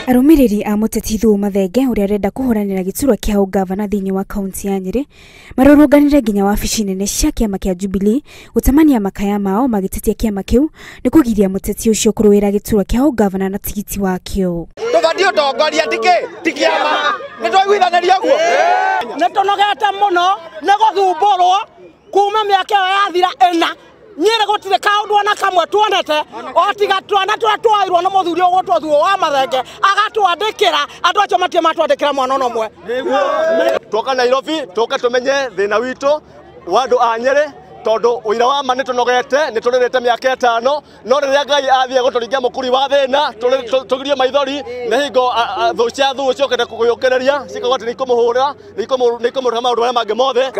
Arũmĩrĩri a mũteti Thuo Mathenge ũrĩa arenda kũhũranĩra gĩturwa kĩa ũgavana thĩinĩ wa kaunti ya Nyĩrĩ marũrũnganire nginya wabici nene cia kĩama kĩa Jubilee gũtamania makaya mao magĩtetia kĩama kĩu nĩ kũgiria mũteti ũcio kũrũĩra gĩturwa kĩa ũgavana na tigiti wakĩo. Tũbatiĩ ũtongoria ti kĩama nĩ twaiguithanĩria ũguo. Nĩ tũnogete mũno nĩ gũthumbũrwo kuma mĩaka ĩyo yathira ĩna. Nyĩrĩ gũtirĩ kaũndũ ona kamwe tuonete o tiga twana tũrĩa twairwo nĩ mũthuri ũgũtwo Thuo wa Mathenge agatwandĩkĩra andũ acio matirĩ matwandĩkĩra mwana ona ũmwe. Twoka Nairobi tũke tũmenye thĩna witũ wa andũ a Nyĩrĩ tondũ ũira wa ma nĩ tũnogete nĩ tũrĩrĩte mĩaka ĩtano no rĩrĩa Ngai athiĩ gũtũringia mũkuri wa thĩna tũgirie maithori nĩ hingo thũ cia Thuo ciokĩte kũgũyũkĩrĩria cikauga atĩ nĩ ikũmũhũra nĩ ikũmũrĩha maũndũ marĩa mangĩ mothe.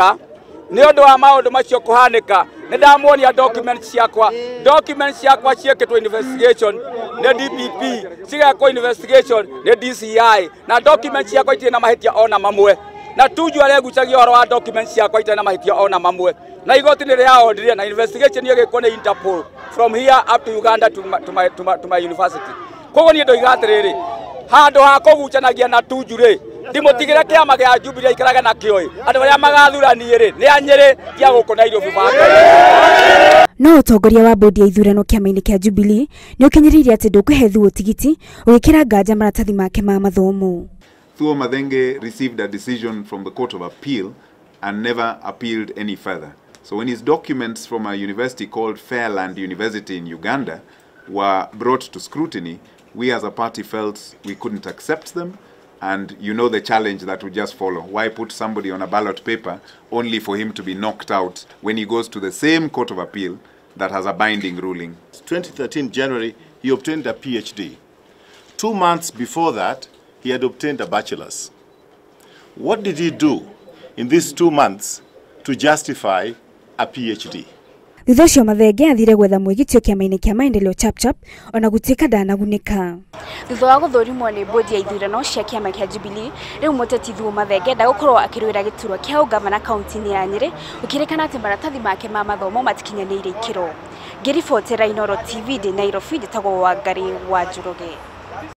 Nĩ ũndũ wa maũndũ macio kũhanĩka nĩ ndamuonia documents ciakwa ciĩkĩtwo investigation nĩ DPP cigekwo investigation nĩ DCI na documents ciakwa itirĩ na mahĩtia ona mamwe na Tuju aregucagia ũhoro wa documents ciakwa itarĩ na mahĩtia ona mamwe na igoti nĩ rĩaondire na investigation ĩgĩkwo nĩ Interpol from here up to Uganda to my university. Koguo niĩ ndoiga atĩrĩrĩ handũ ha kũgucanagia na Tuju rĩ ndimũtigĩre kĩama kĩa Jubilee aikarage nakĩo ĩ andũ arĩa magathuranie rĩ nĩ a Nyĩrĩ ti a gũkũ Nairobi. No ũtongoria wa bodi ya ithurano kĩama-inĩ kĩa Jubilee nĩ ũkinyĩrĩirie atĩ ndũkũhe Thuo tigiti ũgĩkĩra nganja maratathi make ma mathomo. Thuo Mathenge received a decision from the Court of Appeal and never appealed any further. So when his documents from a university called Fairland University in Uganda were brought to scrutiny, we as a party felt we couldn't accept them. And you know the challenge that would just follow. Why put somebody on a ballot paper only for him to be knocked out when he goes to the same Court of Appeal that has a binding ruling? 2013 January, he obtained a PhD. 2 months before that, he had obtained a bachelor's. What did he do in these 2 months to justify a PhD? Thutha ũcio Mathenge athire gwetha mwĩgitio kĩama-inĩ kĩa Maendeleo Chapchap ona gũtuĩka ndanagunĩka. Thutha wa gũthũrimwo nĩ bodi ya ithurano cia kĩama kĩa Jubilee rĩu mũteti Thuo Mathenge ndagũkorwo akĩrũĩra gĩturwa kĩa ũgavana kaunti-inĩ ya Nyĩrĩ gũkĩrĩkana atĩ maratathi make ma mathomo matikinyanĩire ikĩro. Ngĩribotera Inooro TV ndĩ Nairobi njĩtagwo Wangari wa Njoroge.